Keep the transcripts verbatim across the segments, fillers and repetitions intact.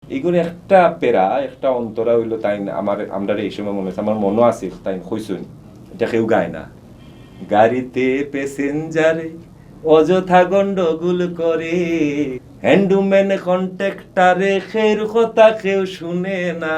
ইগুর একটা প্যারা, একটা অন্তরা অইলো তাইন আমার, আমরারে এই সময় মনো আছে, আমার মনো আছিল, তাইন কইছইন, ইটা কেউ গায় না। গাড়িতে প্যাসেঞ্জারে অযথা গন্ডগোল করে, হ্যান্ডম্যান কন্ট্রাক্টরে খের কথা কেউ শুনে না।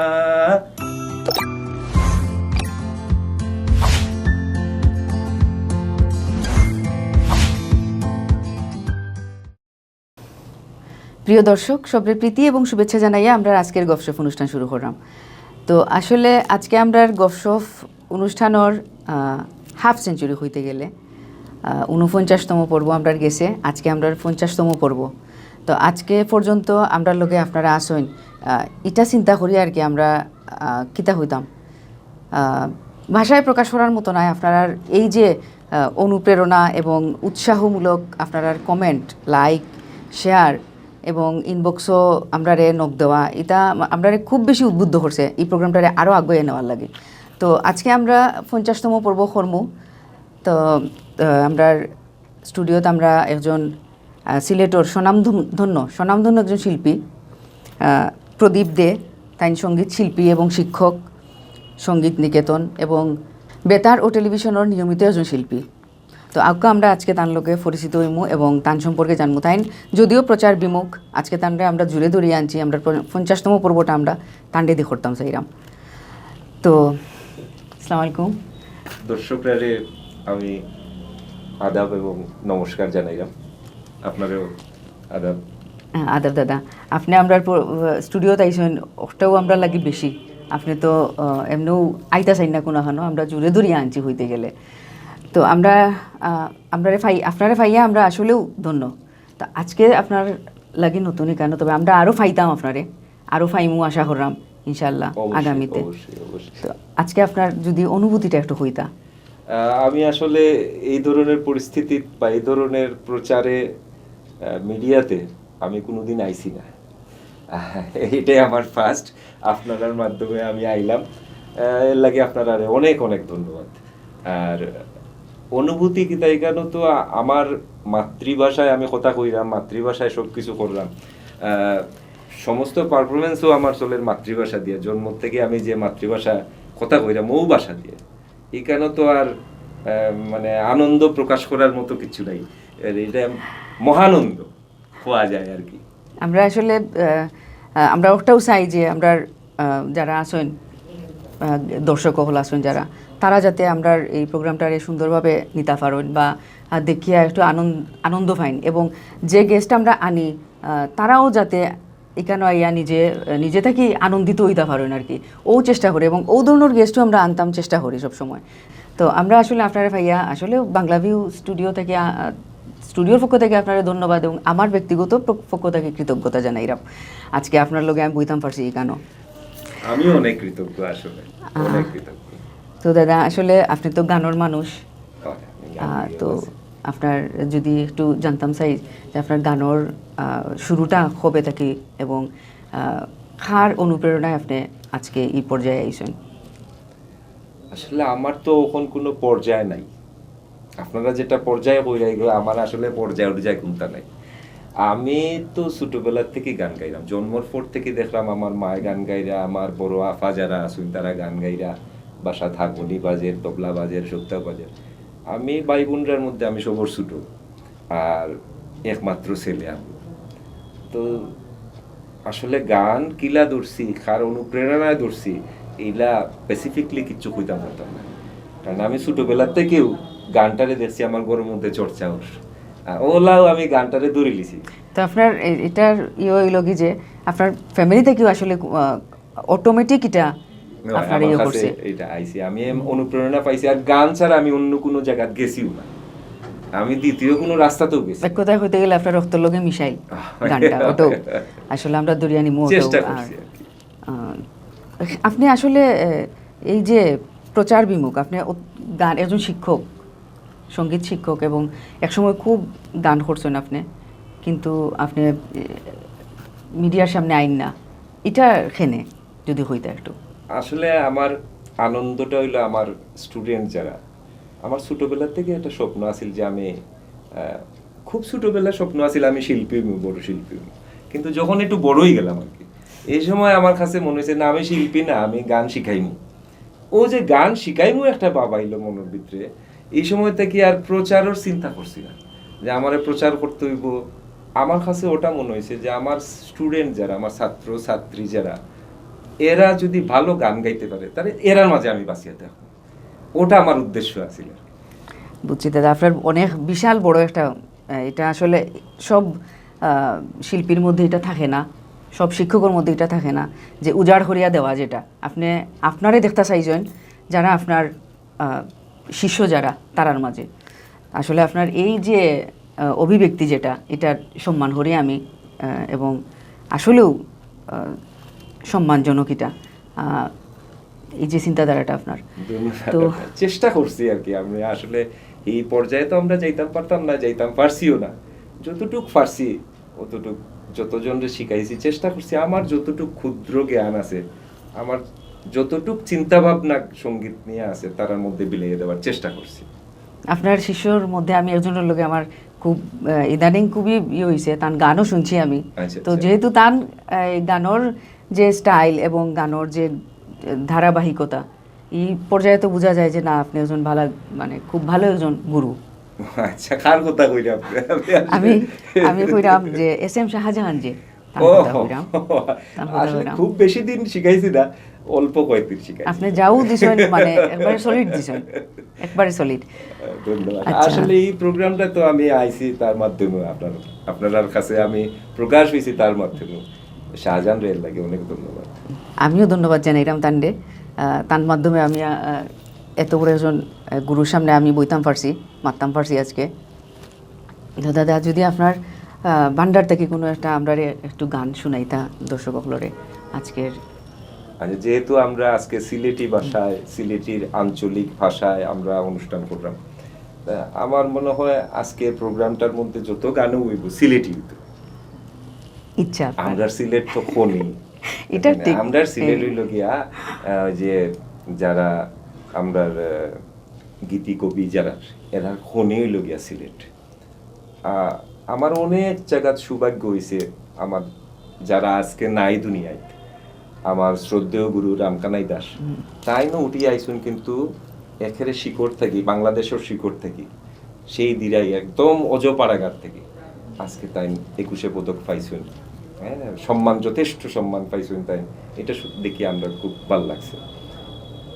প্রিয় দর্শক, সবরে প্রীতি এবং শুভেচ্ছা জানাইয়া আমরার আজকের গফশপ অনুষ্ঠান শুরু করলাম। তো আসলে আজকে আমরার গফশপ অনুষ্ঠানর, আহ, হাফ সেঞ্চুরি অইতে গেলে, আহ, ঊনপঞ্চাশতম পর্ব আমরার গেছে, আজকে আমরার পঞ্চাশতম পর্ব। তো আজকে পর্যন্ত আমরার লগে আপনারা আছইন, আহ, ইটা চিন্তা করি আর কি আমরা, আহ, কিতা কইতাম, আহ, ভাষায় প্রকাশ করার মতো নায়। আপনারার এই যে, আহ, অনুপ্রেরণা এবং উৎসাহমূলক আপনারার কমেন্ট, লাইক, শেয়ার এবং ইনবক্সও আমরারে নক দেওয়া, ইটা আমা-, আমরারে খুব বেশি উদ্বুদ্ধ করছে এই প্রোগ্রামটারে আরও আগুয়াই নেওয়ার লাগি। তো আজকে আমরা পঞ্চাশতম পর্ব করমু। তো, আহ, আমরার স্টুডিওত আমরা একজন, আহ, সিলেটর স্বনামধন-, ধন্য, স্বনামধন্য একজন শিল্পী, আহ, প্রদীপ দে, তাইন সঙ্গীত শিল্পী এবং শিক্ষক, সঙ্গীত নিকেতন এবং বেতার ও টেলিভিশনর নিয়মিত একজন শিল্পী। তো আউক্কা আমরা আজকে তান লগে পরিচিত অইমু এবং তান সম্পর্কে জানমু। তাইন যদিও প্রচার বিমুখ, আজকে তানরে আমরা জুড়ে ধরিয়া আনছি, আমরা প-, পঞ্চাশতম পর্বটা আমরা তানরে দি করতাম চাইরাম। তো, আসসালামু আলাইকুম। দর্শকরারে আমি আদাব এবং নমস্কার জানাইলাম, আপনারেও আদাব। হ্যাঁ, আদাব দাদা। আপনে আমরার প-, স্টুডিওত আইছইন, অটাও আমরার লাগি বেশি। আপনে তো, আহ, এমনেও আইতা চাইন না কুনুখানো, আমরা জুড়ে ধরিয়া আনছি অইতে গেলে। তো আমরা, আহ, আমরারে পাই-, আপনারে পাইয়া আমরা আসলেও ধন্য। তো আজকে আপনার লাগি নতুন ইখানো, তবে আমরা আরও পাইতাম আপনারে, আরও পাইমু আশা করলাম ইনশাআল্লাহ অবশ্যই, আগামীতে। অবশ্যই, অবশ্যই। তো আজকে আপনার যদি অনুভূতিটা একটু কইতা। আহ, আমি আসলে এই ধরনের পরিস্থিতি বা এই ধরনের প্রচারে, আহ, মিডিয়াতে আমি কোনোদিন আইছি না। এটাই আমার ফার্স্ট, আপনারার মাধ্যমে আমি আইলাম। আহ, এর লাগি আপনারারে অনেক অনেক ধন্যবাদ। আর অনুভূতি কিতা, ইখানো তো আ-, আমার মাতৃভাষায় আমি কথা কইরাম, মাতৃভাষায় সব কিছু কররাম। আহ, সমস্ত পারফরমেন্সও আমার চলের মাতৃভাষা দিয়া, জন্ম থেকে আমি যে মাতৃভাষা কথা কইরাম, ও ভাষা দিয়া। ইখানো তো আর, আহ, মানে, আনন্দ প্রকাশ করার মতো কিছু নাই। এর, এটা মহানন্দ। খোয়া যায় আর কি। আমরা আসলে, আহ, আহ, আমরা ওটাও চাই যে আমরা, আহ, যারা আছেন, আহ, দর্শক হল আছেন যারা, তারা যাতে আমরা এই প্রোগ্রামটারে সুন্দরভাবে নিতা পারেন বা, আহ, দেখিয়া একটু আনন্দ, আনন্দ পাইন এবং যে গেস্ট আমরা আনি, আহ, তারাও যাতে এখানে আইয়া নিজে, আহ, নিজে থাকি আনন্দিত হইতা পারেন আর কি। ও চেষ্টা করি এবং ও ধরনের গেস্টও আমরা আনতাম চেষ্টা করি সবসময়। তো আমরা আসলে আপনারে পাইয়া আসলে বাংলা ভিউ স্টুডিও থেকে, আ, আ, স্টুডিওর পক্ষ থেকে আপনারে ধন্যবাদ এবং আমার ব্যক্তিগত প্র-, পক্ষ থেকে কৃতজ্ঞতা জানাইরাম। আজকে আপনার লগে আমি বইতাম পারছি এখানো। আমিও অনেক কৃতজ্ঞ আসলে, আ, অনেক কৃতজ্ঞ। তো দাদা, আসলে আপনি তো গানর মানুষ। হয়, আমি গান আ, গেয়ে তো গেছি। আপনার যদি একটু জানতাম চাই যে আপনার গানর, আ, শুরুটা কবে থাকি এবং, আ, কার অনুপ্রেরণায় আপনি আজকে এই পর্যায়ে আইছেন? আসলে আমার তো এখন কোনো পর্যায় নাই। আপনারা যেটা পর্যায়ে কইরা, এগুলো আমার আসলে পর্যায় অনুযায়ী কোনটা নাই। আমি তো ছোটবেলার থেকে গান গাইলাম, জন্মর পর থেকে দেখলাম আমার মায় গান গাইরা, আমার বড় আফা যারা আছেন তারা গান গাইরা, বাসাত হারমোনি বাজের, তবলা বাজের, সপ্তা বাজের। আমি ভাই বোনরার মধ্যে আমি সবর ছোট। আর একমাত্র ছেলে আমি। তো আসলে গান কিলা ধরছি, কার অনুপ্রেরণায় ধরছি, এইলা স্পেসিফিকলি কিচ্ছু কইতাম পারতাম না। কারণ আমি ছোটবেলা থেকেও গানটারে দেখছি আমার ঘরের মধ্যে চর্চা অর। আর ওলাও আমি গানটারে ধরি লিছি। তো আপনার এ-, এটার ইয়ে হইল কি যে আপনার ফ্যামিলি থেকেও আসলে, আহ, অটোমেটিক এটা না, আপনার আমার ইয়ে কাছে করছে। এটা আইছে। আমি এম হুম। অনুপ্রেরণা পাইছি। আর গান ছাড়া আমি অন্য কোনো জায়গাত গেছিও না। আমি দ্বিতীয় কোনো রাস্তাতেও গেছি এক না। কথায় কইতে গেলে আপনার রক্তর লগে মিশাইল আহ, গানটা, ওটাও। আসলে আমরা দরিয়া নিমু, ওটাও। চেষ্টা আর, করছি আর কি। আহ, আপনি আসলে, আহ, এই যে প্রচার বিমুখ, আপনি ও-, গান, একজন শিক্ষক, সঙ্গীত শিক্ষক, এবং একসময় খুব গান করছেন আপনি, কিন্তু আপনি, আহ, মিডিয়ার সামনে আইন না, এটা কেনে? যদি হইতা একটু। আসলে আমার আনন্দটা হইলো আমার স্টুডেন্ট যারা, আমার ছোটবেলা থেকে একটা স্বপ্ন আছিল যে আমি, আহ, খুব ছোটবেলার স্বপ্ন আছিল আমি শিল্পী হইমু, বড় শিল্পী হইমু। কিন্তু যখন একটু বড় হয়ে গেলাম আর কি, এই সময় আমার কাছে মনে হয়েছে, না, আমি শিল্পী না, আমি গান শিখাইমু। ও যে গান শিখাইমু একটা ভাব আইলো মনের ভিতরে, এই সময় থেকে আর প্রচারের চিন্তা করছি না, যে আমারে প্রচার করতে হইব। আমার কাছে ওটা মনে হয়েছে যে আমার স্টুডেন্ট যারা, আমার ছাত্র ছাত্রী যারা, এরা যদি ভালো গান গাইতে পারে, তাহলে এরার মাঝে আমি বাঁচিয়া থাকবো। ওটা আমার উদ্দেশ্য আছিল। বুঝছি দাদা, আপনার অনেক বিশাল বড় একটা, আহ, এটা আসলে সব, আহ, শিল্পীর মধ্যে এটা থাকে না, সব শিক্ষকের মধ্যে এটা থাকে না, যে উজাড় করিয়া দেওয়া যেটা। আপনি আপনারে দেখতা চাইছেন, যারা আপনার, আহ, শিষ্য যারা, তারার মাঝে আসলে আপনার এই যে, আহ, অভিব্যক্তি যেটা, এটার সম্মান করি আমি, আহ, এবং আসলেও, আহ, সম্মানজনক এটা, আহ, এই যে চিন্তাধারাটা আপনার। ধন্যবাদ। তো চেষ্টা করছি আর কি। আমি আসলে এই পর্যায়ে তো আমরা যাইতাম পারতাম না, যাইতাম পারছিও না। যতটুক পারছি, অতটুক যতজনরে শিখাইছি, চেষ্টা করছি আমার যতটুক ক্ষুদ্র জ্ঞান আছে, আমার যতটুক চিন্তা ভাবনা সঙ্গীত নিয়ে আছে, তারার মধ্যে বিলিয়ে দেওয়ার চেষ্টা করছি। আপনার শিষ্যর মধ্যে আমি একজনের লগে আমার খুব, আহ, ইদানিং খুবই ইয়ে হইছে, তান গানও শুনছি আমি। আচ্ছা, তো আচ্ছা। যেহেতু তান, আহ, গানর যে স্টাইল এবং গানর যে, আহ, ধারাবাহিকতা, এই পর্যায়ে তো বোঝা যায় যে না, আপনি একজন ভালো, মানে, খুব ভালো একজন গুরু। আচ্ছা, কার কথা কইরা আপনি? আপনি আসলে আমি, আমি কইরাম যে এস এম শাহজাহান যে, তান ও, কথা কইরাম। তান কথা আসলে কইরাম। খুব বেশি দিন শিখাইছি না, অল্প কয়েকদিন শিখাইছি। আপনি যাও দিছেন, মানে, একবারে সলিড দিছেন, একবারে সলিড। ধন্যবাদ। আচ্ছা। আসলে এই প্রোগ্রামটা তো আমি আইছি তার মাধ্যমে, আপনার আপনার কাছে আমি প্রকাশ হইছি তার মাধ্যমে। শাহজাহান রেল লাগে অনেক ধন্যবাদ। আমিও ধন্যবাদ জানাইরাম তানরে। আহ, তান মাধ্যমে আমি, আহ, এত বড় একজন, আহ, গুরুর সামনে আমি বইতাম পারছি, মাততাম পারছি আজকে। তো দাদা, যদি আপনার, আহ, ভান্ডার থেকে কোনো একটা আমরারে একটু গান শুনাইতা দর্শক অকলরে আজকের। আচ্ছা, যেহেতু আমরা আজকে সিলেটি ভাষায়, সিলেটির আঞ্চলিক ভাষায় আমরা অনুষ্ঠান করলাম, তা আমার মনে হয় আজকে প্রোগ্রামটার মধ্যে যত গানও হইব, সিলেটি হইব। ইচ্ছা আপনার। আমরা সিলেট তো খনি। এটা ঠিক। আমরা সিলেট হ্যাঁ। হইল গিয়া, আহ, যে যারা আমরা, আহ, গীতি কবি যারা, এরা খনি হইল গিয়া সিলেট। আহ, আমার অনেক জায়গাত সৌভাগ্য হইছে, আমার যারা আজকে নাই দুনিয়াত, আমার শ্রদ্ধেয় গুরু রামকানাই দাস, তাইনও উঠি আইছুন, কিন্তু একেরে শিকড় থাকি, বাংলাদেশের শিকড় থাকি, সেই দিরাই একদম অজপাড়াঘাট থাকি আজকে তাইন একুশে পদক পাইছুন। হ্যাঁ, সম্মান, যথেষ্ট সম্মান পাইছুন তাইন। এটা শু-, দেখি আমরা খুব ভালো লাগছে।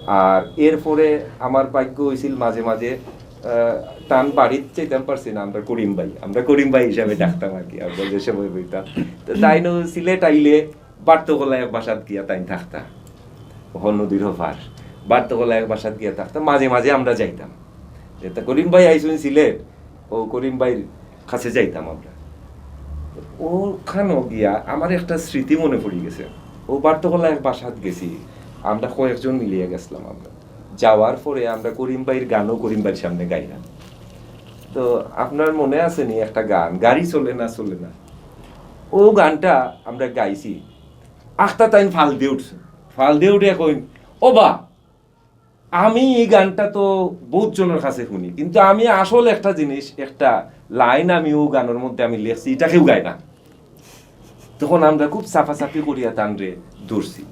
আর এরপরে আমার ভাগ্য হইছিল মাঝে মাঝে, আহ, তান বাড়িত যাইতাম পারছি না, আমরা করিম ভাই, আমরা করিম ভাই হিসাবে ডাকতাম আর কি, আমরা যে সময় বইতাম। তো তাইনও সিলেট আইলে বার্তকলা এক বাসাত গিয়া তাইন থাকতা, ওহ নদীর ওপার, বার্তকলা এক বাসাত গিয়া থাকতা, মাঝে মাঝে আমরা যাইতাম। যেটা করিম ভাই আইছুন সিলেট, ও করিম ভাইর কাছে যাইতাম আমরা। ওখানো গিয়া আমার একটা স্মৃতি মনে পড়ি গেছে। ও বার্তকলা এক বাসাত গেছি, আমরা কয়েকজন মিলিয়া গেছিলাম। আমরা যাওয়ার পরে আমরা করিম ভাইর গানও করিম ভাইর সামনে গাইলাম। তো আপনার মনে আছে নি একটা গান, গাড়ি চলে না, চলে না, ও গানটা আমরা গাইছি। আখতা তাইন ফাল দিয়ে উঠছে, ফাল দিয়ে উঠে কইন, "ও বা, আমি এই গানটা তো বহুত জনের কাছে শুনি, কিন্তু আমি আসল একটা জিনিস, একটা লাইন আমি ও গানের মধ্যে আমি লেখছি, এটা কেউ গায় না।" তখন আমরা খুব চাপাচাপি করিয়া তানরে ধরছি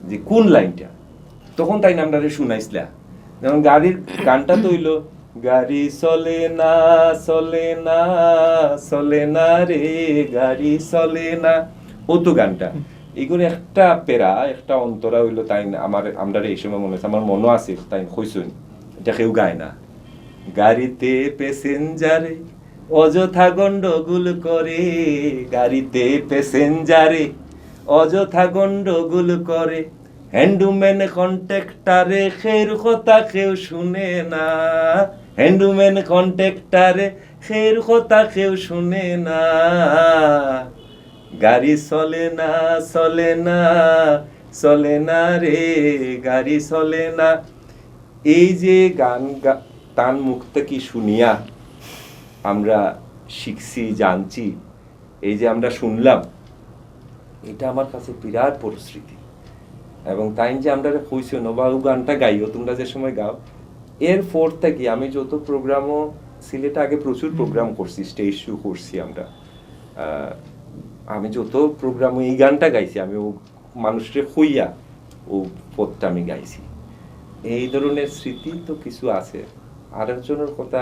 যে কোন লাইনটা। তখন তাইন আমরারে শুনাইছিলা, যেমন গাড়ির গানটা তো হইলো, "গাড়ি চলে না, চলে না, চলে না রে, গাড়ি চলে না।" ও তো গানটা। এগুলো একটা প্যারা, একটা অন্তরা হইলো, তাইন আমার, আমরারে এই সময় মনে আছে, আমার মনও আছে, তাইন কইছইন, "এটা কেউ গায় না।" গাড়িতে প্যাসেঞ্জারে অযথা গন্ডগোল করে, গাড়িতে প্যাসেঞ্জারে অযথা গন্ডগোল করে, হ্যান্ডম্যান কন্ট্রাক্টরে খের কথা কেউ শুনে না, হ্যান্ডম্যান কন্ট্রাক্টরে খের কথা কেউ শুনে না। গাড়ি চলে না, চলে না, চলে না রে, গাড়ি চলে না। এই যে গান গা-, তান মুখ থেকে শুনিয়া আমরা শিখছি, জানছি, এই যে আমরা শুনলাম, এটা আমার কাছে বিরাট বড় স্মৃতি। এবং তাইন যে আমরারে কইছইন, "ওবা, ও গানটা গাইও, তোমরা যে সময় গাও।" এরপর থেকে আমি যত প্রোগ্রামও, সিলেটে আগে প্রচুর প্রোগ্রাম করছি, স্টেজ শো করছি আমরা। আহ, আমি যত প্রোগ্রামও এই গানটা গাইছি, আমি ও মানুষরে কইয়া ও পদটা আমি গাইছি। এই ধরনের স্মৃতি তো কিছু আছে। আরেকজনের কথা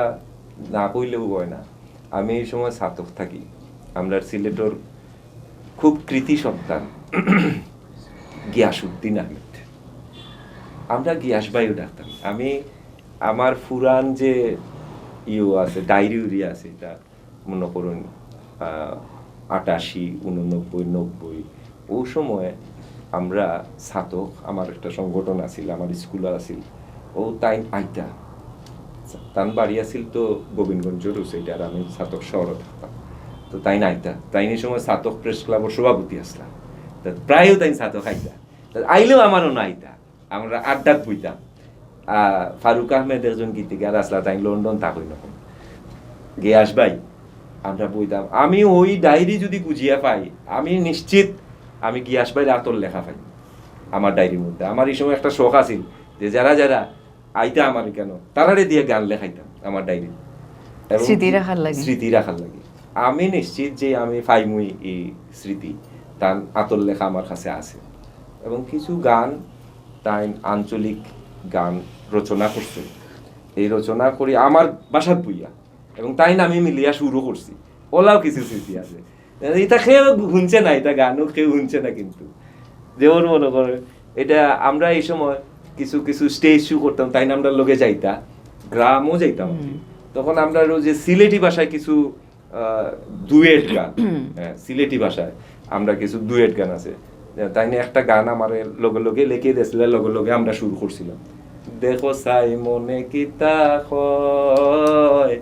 না কইলেও হয় না। আমি এই সময় ছাতক থাকি। আমরা সিলেটর খুব কৃতি সন্তান গিয়াসউদ্দিন আহমেদ। আমরা গিয়াস ভাইও ডাকতাম। আমি আমার পুরান যে ইয়ে আছে, ডায়েরি উরি আছে, এটা মনে করুন, আহ, আটাশি, ঊননব্বই, নব্বই, ও সময় আমরা ছাতক, আমার একটা সংগঠন আছিল, আমার স্কুল আছিল, ও তাইন আইতা। তান বাড়ি আছিল তো গোবিন্দগঞ্জ রোড সাইডে, আর আমি ছাতক শহরে থাকতাম। তো তাইন আইতা, তাইন এই সময় ছাতক প্রেস ক্লাবর সভাপতি আসলা। তা প্রায়ও তাইন ছাতক আইতা। তা আইলেও আমারও না আইতা, আমরা আড্ডাত বইতাম। আহ, ফারুক আহমেদ একজন গীতিকার আসলা, তাইন লন্ডন থাকইন অখন। গিয়াস ভাই, আমরা বইতাম। আমি ওই ডায়েরি যদি খুঁজিয়া পাই, আমি নিশ্চিত আমি গিয়াস ভাইর আতর লেখা পাই আমার ডায়েরির মধ্যে। আমার এই সময় একটা শখ আছিল যে যারা যারা আইতা আমার কেন, তারারে দিয়ে গান লেখাইতাম আমার ডায়েরি। এবং স্মৃতি রাখার লাগি। স্মৃতি রাখার লাগি। আমি নিশ্চিত যে আমি পাইমুই এই স্মৃতি, তান আতর লেখা আমার কাছে আছে। এবং কিছু গান তাইন আঞ্চলিক গান রচনা করছে। এই রচনা করি আমার বাসাত বইয়া, এবং তাইন আমি মিলিয়া শুরু করছি। ওলাও কিছু স্মৃতি আছে। এটা কেউ শুনছে না, এটা গানও কেউ শুনছে না, কিন্তু যেমন মনে করে, এটা আমরা এই সময় কিছু কিছু স্টেজ শো করতাম, তাইন আমরার লগে যাইতা, গ্রামও যাইতাম আর কি। হুম। তখন আমরা ওই যে সিলেটি ভাষায় কিছু, আহ, ডুয়েট গান, হ্যাঁ, সিলেটি ভাষায় আমরা কিছু ডুয়েট গান আছে। তাইন একটা গান আমার লগে লগে লেখে দিয়েছিল, লগে লগে আমরা শুরু করছিলাম। দেখো চাই মনে কিতা কয়,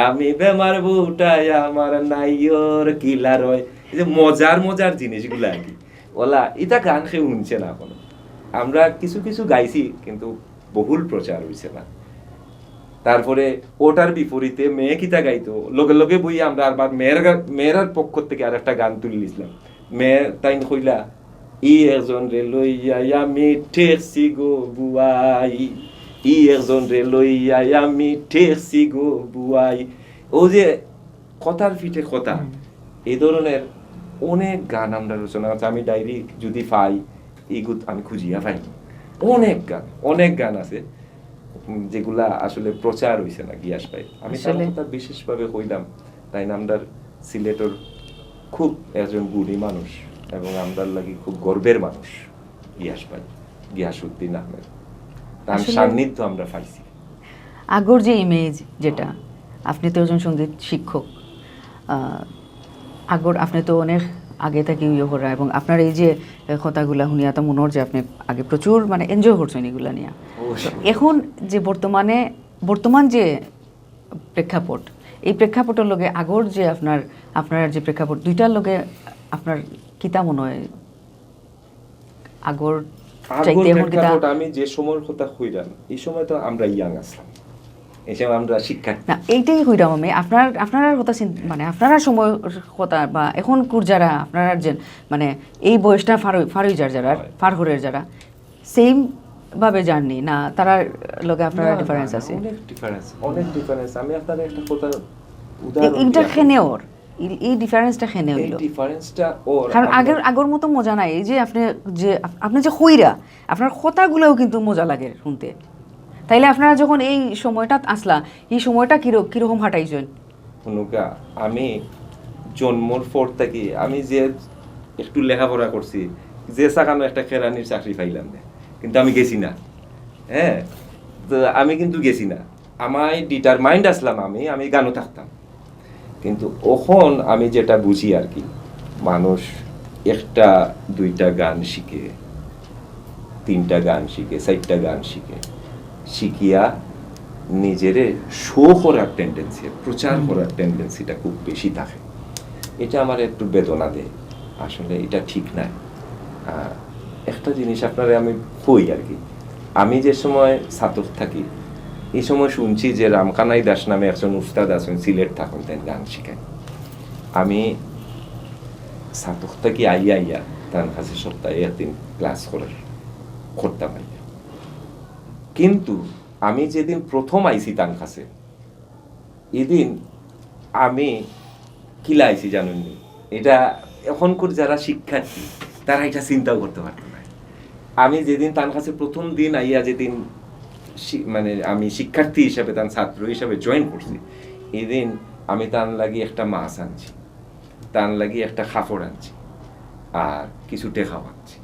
আমি বেমার বুটাই আমার নাইয়র কিলার হয়। এই যে মজার মজার জিনিসগুলা আর কি। ওলা, এটা গান কেউ শুনছে না এখনো। আমরা কিছু কিছু গাইছি, কিন্তু বহুল প্রচার হইছে না। তারপরে ওটার বিপরীতে মেয়ে কিতা গাইতো, লগে লগে বই আমরা আরবার মেয়ের গা-, মেয়েরার পক্ষ থেকে আর একটা গান তুলি নিছিলাম। মেয়ে তাইন কইলা, "ই একজন রে লইয়া আমি ঠেকছি গো বুয়াই, ই একজন রে লইয়া আমি ঠেকছি গো বুয়াই।" ও যে কথার পিঠে কথা, হুম। এই ধরনের অনেক গান আমরা রচনা করছি। আমি ডায়েরি যদি পাই, এইগুলো আমি খুঁজিয়া পাই। অনেক গান, অনেক গান আছে, উম, যেগুলা আসলে প্রচার হইছে না গিয়াস ভাই। আমি তার আসলে কথা বিশেষভাবে কইলাম, তাইন আমরার সিলেটর খুব একজন গুণী মানুষ এবং আমরার লাগি খুব গর্বের মানুষ গিয়াস ভাই, গিয়াসউদ্দিন আহমেদ। তার আসলে সান্নিধ্য আমরা পাইছি। আগর যে ইমেজ যেটা, আপনি তো একজন সঙ্গীত শিক্ষক, আহ, আগর আপনি তো অনেক আগে থাকি ইয়ে করা, এবং আপনার এই যে, এ, কথাগুলা শুনিয়া তো মনে হয় যে আপনি আগে প্রচুর মানে এনজয় করছেন এগুলা নিয়ে। অবশ্যই। এখন যে বর্তমানে, বর্তমান যে প্রেক্ষাপট, এই প্রেক্ষাপটর লগে আগর যে আপনার, আপনার যে প্রেক্ষাপট, দুইটার লগে আপনার কিতা মনে হয়? আগর আগর চাইতে এখন কিতা? প্রেক্ষাপট, আমি যে সময়র কথা কইলাম, এই সময় তো আমরা ইয়াং আসলাম, এই সময় আমরা শিক্ষার্থী। না, এইটাই কইলাম আমি, আপনার, আপনার কথা চিন-, মানে আপনার সময় কথা বা এখন কুর যারা আপনার যে, মানে এই বয়সটা পার হই-, পার হই যার যারা, হয়। পার করে যারা, সেম ভাবে জার্নি না, তারার লগে আপনার না, না, ডিফারেন্স না, আছে? অনেক ডিফারেন্স, অনেক ডিফারেন্স। আমি আপনার একটা কথা, এ-, উদাহরণ এটা দিয়া কেনে ওর? এই, এই ডিফারেন্সটা কেনে এই হইল? ডিফারেন্সটা ওর কারণ আমরা আগের, আগর মতো মজা নাই। এই যে আপনি যে, আপ-, আপনি যে কইরা, আপনার কথাগুলোও কিন্তু মজা লাগে শুনতে। তাইলে আপনারা যখন এই সময়টাত আসলা, এই সময়টা কিরো-, কিরকম হাঁটাইছেন? হুনুকা, আমি জন্মর পর থাকি আমি যে একটু লেখাপড়া করছি, যে সাকানো একটা কেরানির চাকরি পাইলাম না, কিন্তু আমি গেছি না। হ্যাঁ, তো আমি কিন্তু গেছি না। আমি ডিটারমাইন্ড আসলাম, আমি, আমি গানও থাকতাম। কিন্তু অখন আমি যেটা বুঝি আর কি, মানুষ একটা দুইটা গান শিখে, তিনটা গান শিখে, চারটা গান শিখে, শিখিয়া নিজেরে শো করার টেন্ডেন্সি, প্রচার হুম। করার টেন্ডেন্সিটা খুব বেশি থাকে। এটা আমার একটু বেদনা দেয়, আসলে এটা ঠিক নাই। আহ, একটা জিনিস আপনারে আমি কই আর কি, আমি যে সময় ছাতক থাকি, এই সময় শুনছি যে রামকানাই দাস নামে একজন উস্তাদ আছেন, সিলেট থাকেন, তাইন গান শিখায়। আমি ছাতক থাকি আইয়া আইয়া তার কাছে সপ্তাহে একদিন ক্লাস করার, করতাম আইয়া। কিন্তু আমি যেদিন প্রথম আইছি তার কাছে, এদিন আমি কিলা আইছি জানেননি? এটা এখনকার যারা শিক্ষার্থী, তারা এটা চিন্তাও করতে পারতো না। আমি যেদিন তান কাছে প্রথম দিন আইয়া, যেদিন শি-, মানে, আমি শিক্ষার্থী হিসাবে, তান ছাত্র হিসাবে জয়েন করছি, এদিন আমি তান লাগি একটা মাছ আনছি, তান লাগি একটা কাপড় আনছি, আর কিছু টেকাও আনছি।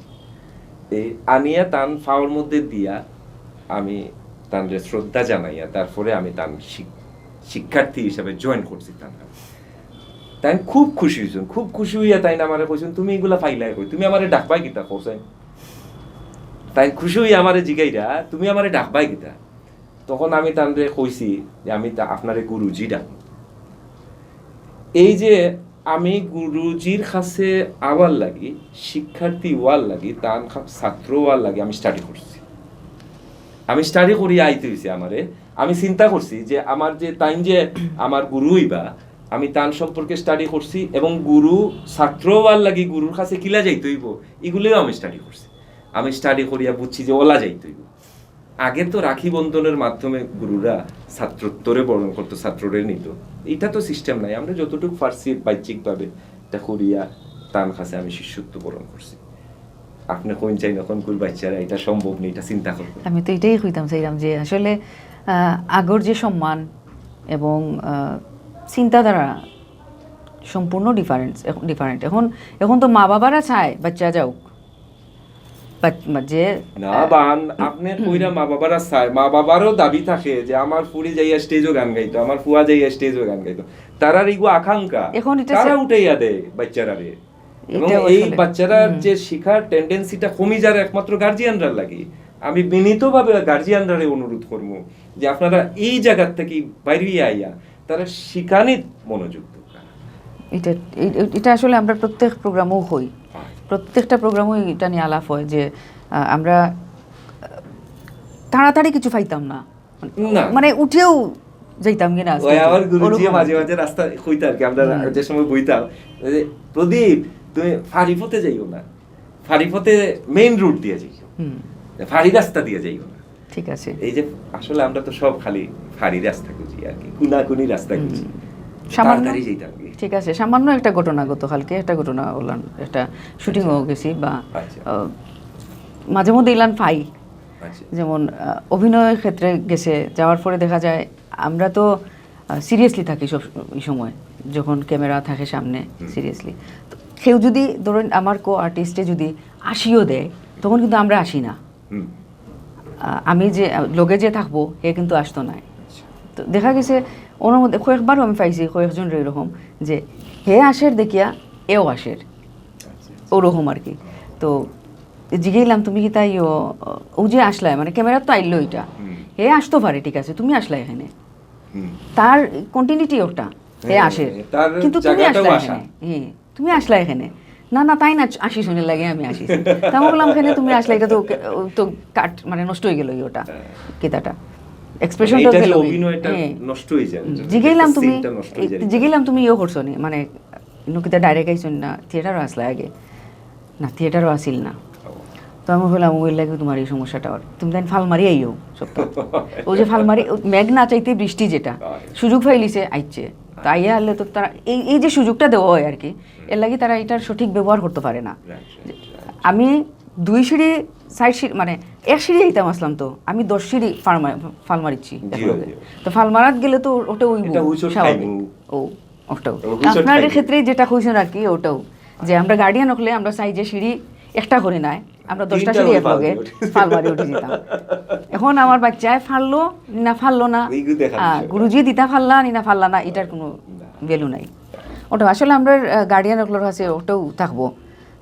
এই আনিয়া তান পাওর মধ্যে দিয়া আমি তানরে শ্রদ্ধা জানাইয়া, তারপরে আমি তান শিক-, শিক্ষার্থী হিসাবে জয়েন করছি তান কাছে। তাইন খুব খুশি হইছইন, খুব খুশি হইয়া তাইন আমারে কইছইন, "তুমি এগুলা পাইলায় কই? তুমি আমারে ডাকবায় কিতা?" কইছইন। তাইন খুশি হইয়া আমারে জিগাইরা, "তুমি আমারে ডাকবায় কিতা?" তখন আমি তানরে কইছি যে, "আমি তা আপনারে গুরুজি ডাকমু।" এই যে আমি গুরুজির কাছে আওয়ার লাগি, শিক্ষার্থী হওয়ার লাগি, তান কা-, ছাত্র হওয়ার লাগি আমি স্টাডি করছি। আমি স্টাডি করিয়া আইতে হইছে আমারে। আমি চিন্তা করছি যে আমার যে তাইন যে আমার গুরু হইবা, আমি তান সম্পর্কে স্টাডি করছি এবং গুরু ছাত্র হওয়ার লাগি গুরুর কাছে কিলা যাইতে হইব, এগুলিও আমি স্টাডি করছি। আমি স্টাডি করিয়া বুঝছি যে ওলা যাইতে হইব। আগে তো রাখি বন্ধনের মাধ্যমে গুরুরা ছাত্রত্বরে বরণ করতো, ছাত্ররে নিত। এটা তো সিস্টেম নাই। আমরা যতটুকু পারছি বাহ্যিকভাবে এটা করিয়া তান কাছে আমি শিষ্যত্ব বরণ করছি। আপনি কইন চাইন, এখন কুল বাচ্চারা এটা সম্ভব নেই, এটা চিন্তা করবো। আমি তো এটাই কইতাম চাইলাম যে আসলে, আহ, আগর যে সম্মান এবং, আহ, চিন্তাধারা সম্পূর্ণ ডিফারেন্স, এখন ডিফারেন্ট। এখন, এখন তো মা বাবারা চায় বাচ্চা যাউক। বাট-, মা-, যে না, বান, আপনি কইরা মা বাবারা চায়, মা বাবারও দাবি থাকে যে আমার ফুরি যাইয়া স্টেজও গান গাইতো, আমার ফুয়া যাইয়া স্টেজও গান গাইতো। তারার ইগু আকাঙ্ক্ষা, এখন এটা তারা সে- উঠাইয়া দেয় বাচ্চারারে। এবং এটা এই আসলে বাচ্চারার হুম। যে শিখার টেন্ডেন্সিটা কমি যার একমাত্র গার্জিয়ানরার লাগি। আমি বিনীতভাবে গার্জিয়ানরারে অনুরোধ করবো যে আপনারা এই জায়গার থেকে বাইরে আইয়া তারা শিখানিত মনোযোগ দেন। এটা, এ-, এ-, এটা আসলে আমরা প্রত্যেক প্রোগ্রামেও হই। হয়। প্রত্যেকটা প্রোগ্রামেও এটা নিয়ে আলাপ হয় যে, আহ, আমরা, আহ, তাড়াতাড়ি কিছু পাইতাম না। না। মানে উঠেও যাইতাম কি না ওই স্টেজে। আমার গুরুজি ওরকম মাঝে আর কি। মাঝে রাস্তা কইতা আর কি, আমরা হুম। যে সময় বইতাম, যে, "প্রদীপ, তুমি ফাড়ি পথে যাইও না, ফাড়ি পথে মেইন রোড দিয়ে যাইও, হুম। ফাড়ি রাস্তা দিয়ে যাইও না।" ঠিক আছে। এই যে আসলে আমরা তো সব খালি ফাড়ি রাস্তা খুঁজি আর কি, কুনাকুনি রাস্তা হুম। খুঁজি। সামান্য, তাড়াতাড়ি যাইতাম কি। ঠিক আছে, সামান্য একটা ঘটনা, গতকালকে একটা ঘটনা বললাম, একটা শুটিংও গেছি বা, আচ্ছা। আহ, মাঝে মধ্যে ইলান পাই। আচ্ছা। যেমন, আহ, অভিনয়ের ক্ষেত্রে গেছে, যাওয়ার পরে দেখা যায় আমরা তো, আহ, সিরিয়াসলি থাকি সব এই সময়, যখন ক্যামেরা থাকে সামনে, হুম। সিরিয়াসলি। তো কেউ যদি, ধরেন, আমার কো আর্টিস্টে যদি আসিও দেয়, তখন কিন্তু আমরা আসি না। হুম। আহ, আমি যে, আহ, লগে যে থাকবো, হে কিন্তু আসতো নায়। আচ্ছা। তো দেখা গেছে, ওনার মধ্যে কয়েকবারও আমি পাইছি, কয়েকজনরে এরকম, যে হে আসের দেখিয়া এও আসের। আচ্ছা, আচ্ছা। ওরকম আর কি। তো জিগাইলাম, "তুমি কিতা ইয়ো, ও যে আসলায়, মানে, ক্যামেরা তো আইলো এটা। হুম। হে আসতো পারে, ঠিক আছে, তুমি আসলায় এখানে।" হুম। তার কন্টিনিউটি ওটা, হে হ্যাঁ, আসে। তার কিন্তু তুমি জায়গাটাও আসলায় আসা। এখানে। হ্যাঁ, তুমি আসলায় এখানে। "না, না, তাই না, আসি শুনে লাগে আমি আসি।" তা আমি বললাম, "এখানে তুমি আসলে এটা তো, তো কাট, মানে, নষ্ট হয়ে গেল ওটা, হ্যাঁ। কিতাটা। এক্সপ্রেশনটা এটা যে গেল।" অভিনয়টা হ্যাঁ। নষ্ট হয়ে যায়, হুম, এটা জিগাইলাম, "তুমি, সিনটা নষ্ট হয়ে যায়।" জিগাইলাম, "তুমি ইয়ে করছো নি, মানে, নকিতা ডাইরেক্ট আইছো না, থিয়েটারও আসলা আগে?" "না, থিয়েটারও আসিল না।" ও। তো আমি বললাম, "ওই লাগে তোমার এই সমস্যাটা হয়। তুমি তাই ফাল মারি আইও সপ্তাহ।" ও যে ফাল মারি, ও মেঘ না চাইতে বৃষ্টি যেটা, হয়। সুযোগ পাইলিছে, আইছে। তো আইয়া হলে তো তারা এই, এই যে সুযোগটা দেওয়া হয় আর কি, হুম। এর লাগি তারা এটার সঠিক ব্যবহার করতে পারে না। Right, right, right. আমি দুই সিঁড়ি, চার সিঁড়ি, মানে, এক সিঁড়ি আইতাম আসলাম তো, আমি দশ সিঁড়ি ফাল মা-, ফাল মারিছি জি, একলগে। জি। তো ফাল মারাত গেলে তো ওটা ওই এটা হুইচট স্বাভাবিক। খাইমু। ও, ওটাও। ও, হুইচট আপনার খাইমু। ক্ষেত্রে যেটা কইছেন আর কি, ওটাও। যে আমরা গার্ডিয়ান হলে আমরা চাই যে সিঁড়ি একটা করে নাই, আমরা দশটা তিনটা সিঁড়ি ওই এক ফাল লগে দিয়ে উঠি। ফাল মারি উঠি যেতাম। এখন আমার বাচ্চায় ফাললো না ফাললো না, এইগুলো দেখার আহ, বিষয় না। গুরুজি দিতা ফাললা নি না ফাললা না, এটার কোনো না। ভ্যালু নাই। ওটা আসলে আমরা, আহ, গার্ডিয়ান হকলর কাছে ওটাও থাকবো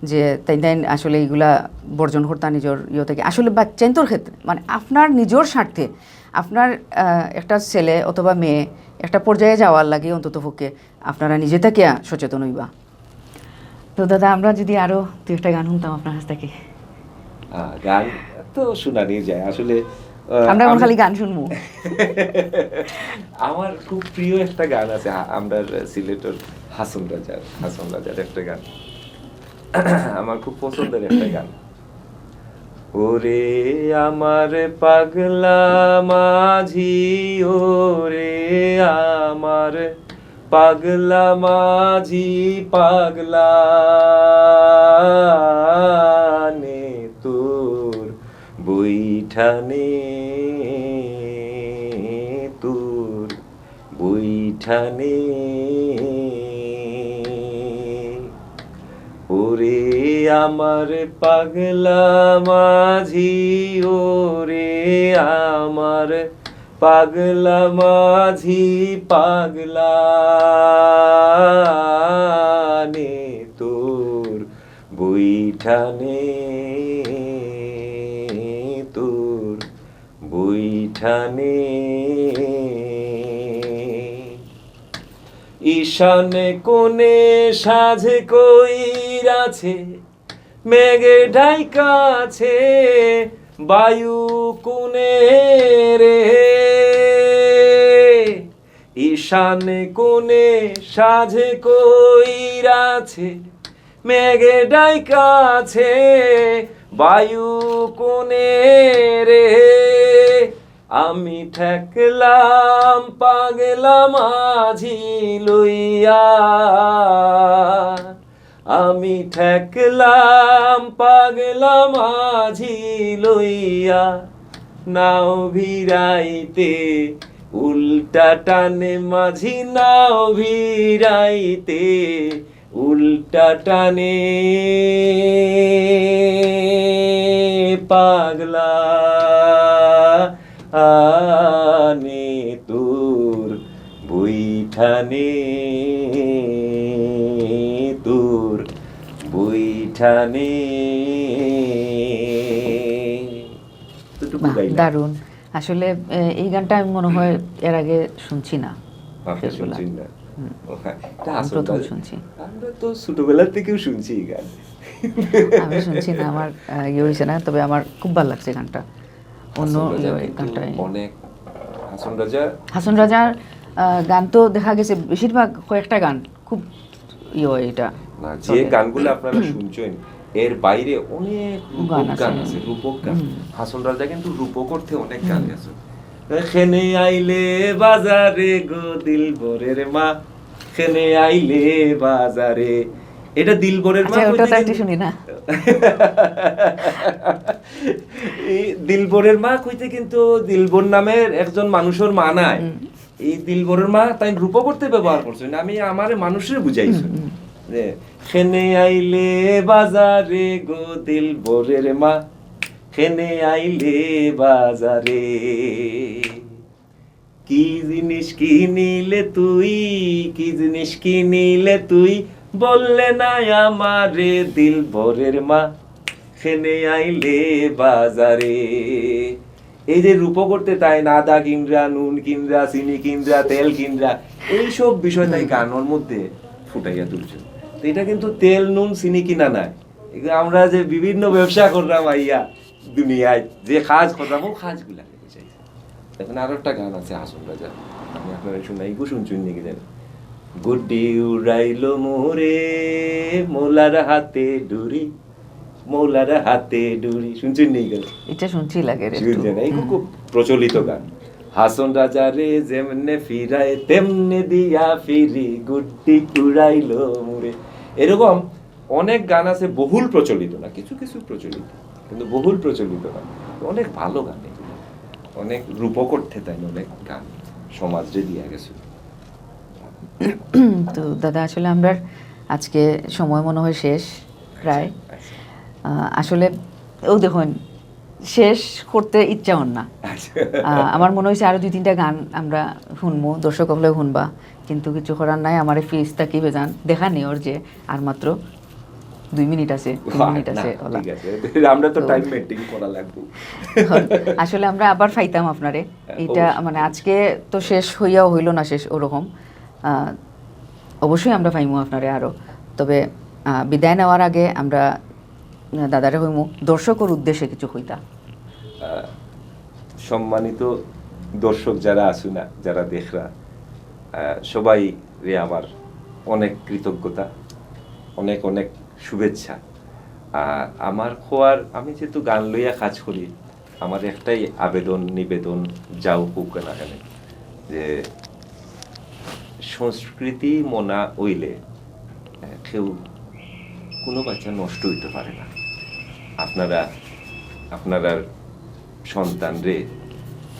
যে তাই তাই আসলে এইগুলা বর্জন করতা নিজের ইয়ে থেকে। আসলে বাচ্চাইন্তর ক্ষেত্রে, মানে, আপনার নিজের স্বার্থে, আপনার, আহ, একটা ছেলে অথবা মেয়ে একটা পর্যায়ে যাওয়ার লাগি অন্তত পক্ষে আপনারা নিজে থাকিয়া সচেতন হইবা। তো দাদা, আমরা যদি আরো দুই একটা গান শুনতাম আপনার কাছ থেকে। আহ, গান তো শোনানি যায় আসলে। আহ, আমরা এখন আমি খালি গান শুনবো। আমার খুব প্রিয় একটা গান আছে, আ-, আমরা সিলেটের হাসন রাজার, হাসন রাজার একটা গান। আমার খুব পছন্দের একটা গান। ওরে আমার পাগলা মাঝি, ওরে আমার পাগলা মাঝি পাগলা নে তোর বৈঠানে তোর বৈঠানে। ওরে আমার পাগলা মাঝি, ওরে আমার পাগলা মাঝি, পাগলা নে তোর বৈঠানে তোর বৈঠানে। ঈশান কোণে সাজে কইরাছে মেঘে ঢাইকাছে বায়ু কোণে রে। ঈশান কোণে সাজে কইরাছে মেঘে ঢাইকাছে বায়ু কোণে রে। আমি ঠেকলাম পাগলা মাঝি লইয়া, আমি ঠেকলাম পাগলা মাঝি লইয়া। নাও ভিড়াইতে উল্টা টানে মাঝি, নাও ভিড়াইতে উল্টা টানে পাগলা আনে তোর বৈঠানে তোর বৈঠানে। এতটুকু গাইলাম। দারুণ। আসলে, এ, এই গানটা আমি মনে হয় এর আগে শুনছি না। আপনি শেষগুলা। শুনছেন না? হুম। ও, হ্যাঁ, এটা আমি আসল প্রথম গান। শুনছি। আমরা তো ছোটবেলা থেকেও শুনছি এই গান। আমি শুনছি না, আমার, আহ, ইয়ে হয়েছে না, তবে আমার খুব ভালো লাগছে গানটা। অন্য হাসন রাজা ইয়ে, কিন্তু গানটাই। অনেক, হাসন রাজা হাসন রাজার, আহ, গান তো দেখা গেছে বেশিরভাগ কয়েকটা গান খুব ইয়ে হয় এটা। না, যে চলে। গানগুলো আপনারা শুনছেন, এর বাইরে অনেক রূপক গান আছে। গান আছে, রূপক গান। হুম। হাসন রাজা কিন্তু রূপক অর্থে অনেক গান হুম। গেছে। খেনে আইলে বাজারে গো দিলবরের মা, খেনে আইলে বাজারে। এটা দিলবরের মা আচ্ছা, ওটা কইতে তো একটু কিন্তু শুনি না। এই দিলবরের মা কইতে কিন্তু দিলবর নামের একজন মানুষের মা নাই। হুম। এই দিলবরের মা তাই রূপক অর্থে ব্যবহার করছে। আমি আমারে মানুষরে বুঝাইছি। হুম, হুম। যে, খেনে আইলে বাজারে গো দিলবরের মা, খেনে আইলে বাজারে। কি জিনিস কিনিলে তুই, কি জিনিস কিনিলে তুই, বললে না আমারে দিলবরের মা, খেনে আইলে বাজারে। এই যে রূপক অর্থে তাই আদা কিনরা, নুন কিনরা, চিনি কিনরা, তেল কিনরা, এইসব বিষয় তাই হুম। গানর মধ্যে ফুটাইয়া তুলছে। তো এটা কিন্তু তেল, নুন, চিনি কিনা নাই, এগুলো আমরা যে বিভিন্ন ব্যবসা করলাম আইয়া দুনিয়ায়, যে কাজ করলাম, ও কাজগুলা বুঝাইছে। এখন আরো একটা গান আছে হাসন রাজা, আমি আপনারে শুনাই, এগু শুনছইন নাকি জানি। গুড্ডি উড়াইলো মোরে, মৌলার হাতে ডুরি, মৌলার হাতে ডুরি। শুনছইন নি গান? এটা শুনছি লাগে রে শুনছেন, একটু। এই হুম। খুব প্রচলিত গান। হাসন রাজা রে যেমনে ফিরায়, তেমনে দিয়া ফিরি, গুড্ডি উড়াইলো মোরে। এরকম অনেক গান আছে বহুল প্রচলিত না, কিছু কিছু প্রচলিত, কিন্তু বহুল প্রচলিত না। অনেক ভালো গান এগুলো, অনেক রূপক অর্থে তাই অনেক গান সমাজরে দিয়া গেছে। তো দাদা, আসলে আমরার আজকে সময় মনে হয় শেষ প্রায়। আচ্ছা। আহ, আসলে ও দেখুন, শেষ করতে ইচ্ছা হন না। আচ্ছা। আহ, আমার মনে হয়েছে আরো দুই তিনটা গান আমরা শুনবো, দর্শক হকলেও শুনবা, কিন্তু কিছু করার নাই। আমার ফিস তাকি বেজান দেখা নেই ওর যে আর মাত্র দুই মিনিট আছে, তিন বাহ, মিনিট না, আছে, ওলা। ঠিক আছে। আমরা তো তো টাইম মেইনটেইন করা লাগবো। আসলে আমরা আবার পাইতাম আপনারে। হ্যাঁ, এটা অবশ্যই। মানে আজকে তো শেষ হইয়াও হইল না শেষ ওরকম। আহ, অবশ্যই আমরা পাইমু আপনারে আরো। তবে, আহ, বিদায় নেওয়ার আগে আমরা, আহ, দাদারে কইমু দর্শকর উদ্দেশ্যে কিছু কইতা। আহ, সম্মানিত দর্শক যারা আছো না, যারা দেখরা, আহ, সবাইরে আমার অনেক কৃতজ্ঞতা, অনেক অনেক শুভেচ্ছা। আর আমার খোয়ার, আমি যেহেতু গান লইয়া কাজ করি, আমার একটাই আবেদন নিবেদন, যাও হোক না কেন, যে সংস্কৃতি মনা অইলে, আহ, কেউ, কোনো বাচ্চা নষ্ট অইতে পারে না। আপনারা, আপনারার সন্তানরে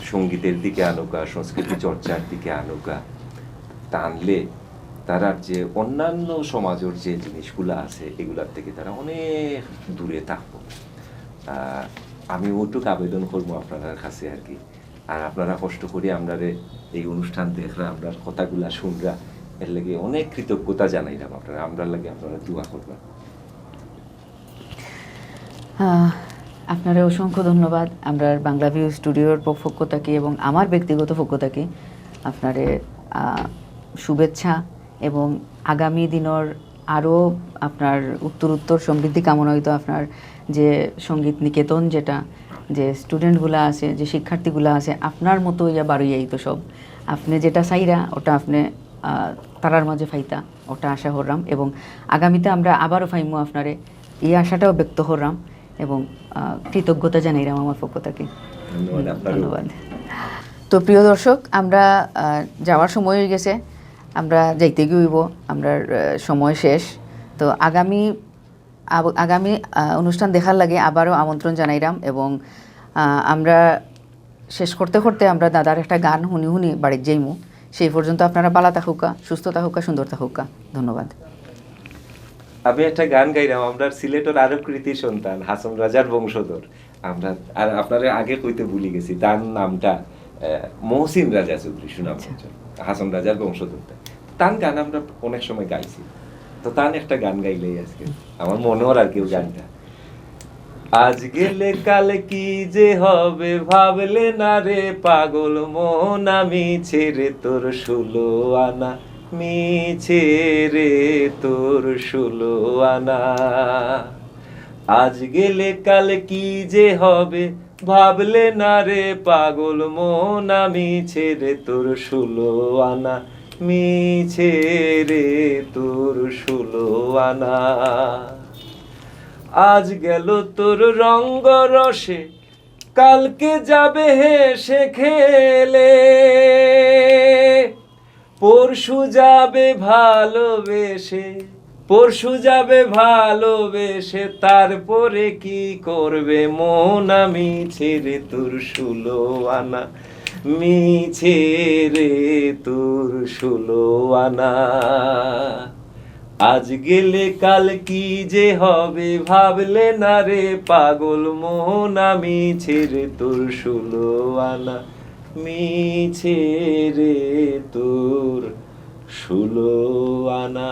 সঙ্গীতের দিকে আনউক্কা, সংস্কৃতি চর্চার দিকে আনউক্কা, তা আনলে তারার যে অন্যান্য সমাজের যে জিনিসগুলা আছে, এগুলার থেকে তারা অনেক দূরে থাকবো। আহ, আমি অটুক আবেদন করবো আপনারার কাছে আর কি। আর আপনারা কষ্ট করি আমরারে এই অনুষ্ঠান দেখরা, আমরার কথাগুলা শুনরা, এর লাগি অনেক কৃতজ্ঞতা জানাইলাম আপনারা। আমরার লাগি আপনারা দোয়া করবা। আহ, আপনারে অসংখ্য ধন্যবাদ। আমরার বাংলা ভিউ স্টুডিওর প-, পক্ষ থাকি এবং আমার ব্যক্তিগত পক্ষ থাকি আপনারে, আহ, শুভেচ্ছা এবং আগামী দিনর আরও আপনার উত্তরোত্তর সমৃদ্ধি কামনা অইতো। আপনার যে সঙ্গীত নিকেতন, যেটা, যে স্টুডেন্টগুলা আছে, যে শিক্ষার্থীগুলা আছে, আপনার মতো অইয়া বারইয়া আইতো সব। আপনে যেটা চাইরা, ওটা আপনে, আহ, তারার মাঝে পাইতা, ওটা আশা কররাম। এবং আগামীতে আমরা আবারও পাইমু আপনারে, এই আশাটাও ব্যক্ত কররাম এবং, আহ, কৃতজ্ঞতা জানাইরাম আমার পক্ষ থাকি। ধন্যবাদ আপনারও। ধন্যবাদ। তো প্রিয় দর্শক, আমরা, আহ, যাওয়ার সময় অই গেছে, আমরা যাইতে গিয়া অইবো, আমরার, আহ, সময় শেষ। তো আগামী, আব-, আগামী, আহ, অনুষ্ঠান দেখার লাগি আবারও আমন্ত্রণ জানাইরাম এবং, আহ, আমরা শেষ করতে করতে আমরা দাদার একটা গান হুনি হুনি বাড়িত যাইমু। সেই পর্যন্ত আপনারা ভালা থাকউক্কা, সুস্থ থাকউক্কা, সুন্দর থাকউক্কা। ধন্যবাদ। আমি একটা গান গাইরাম, আমরার সিলেটর আরো কৃতি সন্তান হাসন রাজার বংশধর। আমরা, আর আপনারে আগে কইতে ভুলি গেছি, তার নামটা, আহ, মহসিন রাজা চৌধুরী, সুনামগঞ্জ। হাসন রাজার বংশধর। তান গান আমরা অনেক সময় গাইছি, তো তান একটা গান গাইলেই আজকে আমার মনে অর আর কি গানটা। আজ গেলে কাল কি যে হবে, ভাবলে না রে পাগল মন, আমি ছেড়ে তোর ষোলো আনা, মিছে রে তোর ষোলো আনা। আজ গেলে কাল কি যে হবে, ভাবলে না রে পাগল মন, আমি ছেড়ে তোর ষোলো আনা, মিছে রে তোর ষোলো আনা। আজ গেল তোর রঙ্গ রসে, কালকে যাবে হেসে খেলে। পরশু যাবে ভালোবেসে, পরশু যাবে ভালোবেসে, তারপরে কি করবে মন, আমি ছেড়ে তোর ষোলো আনা, মিছে রে তোর ষোলো আনা। আজ গেলে কাল কি যে হবে, ভাবলে না রে পাগল মন, আমি ছেড়ে তোর ষোলো আনা, মিছে রে তোর ষোলো আনা।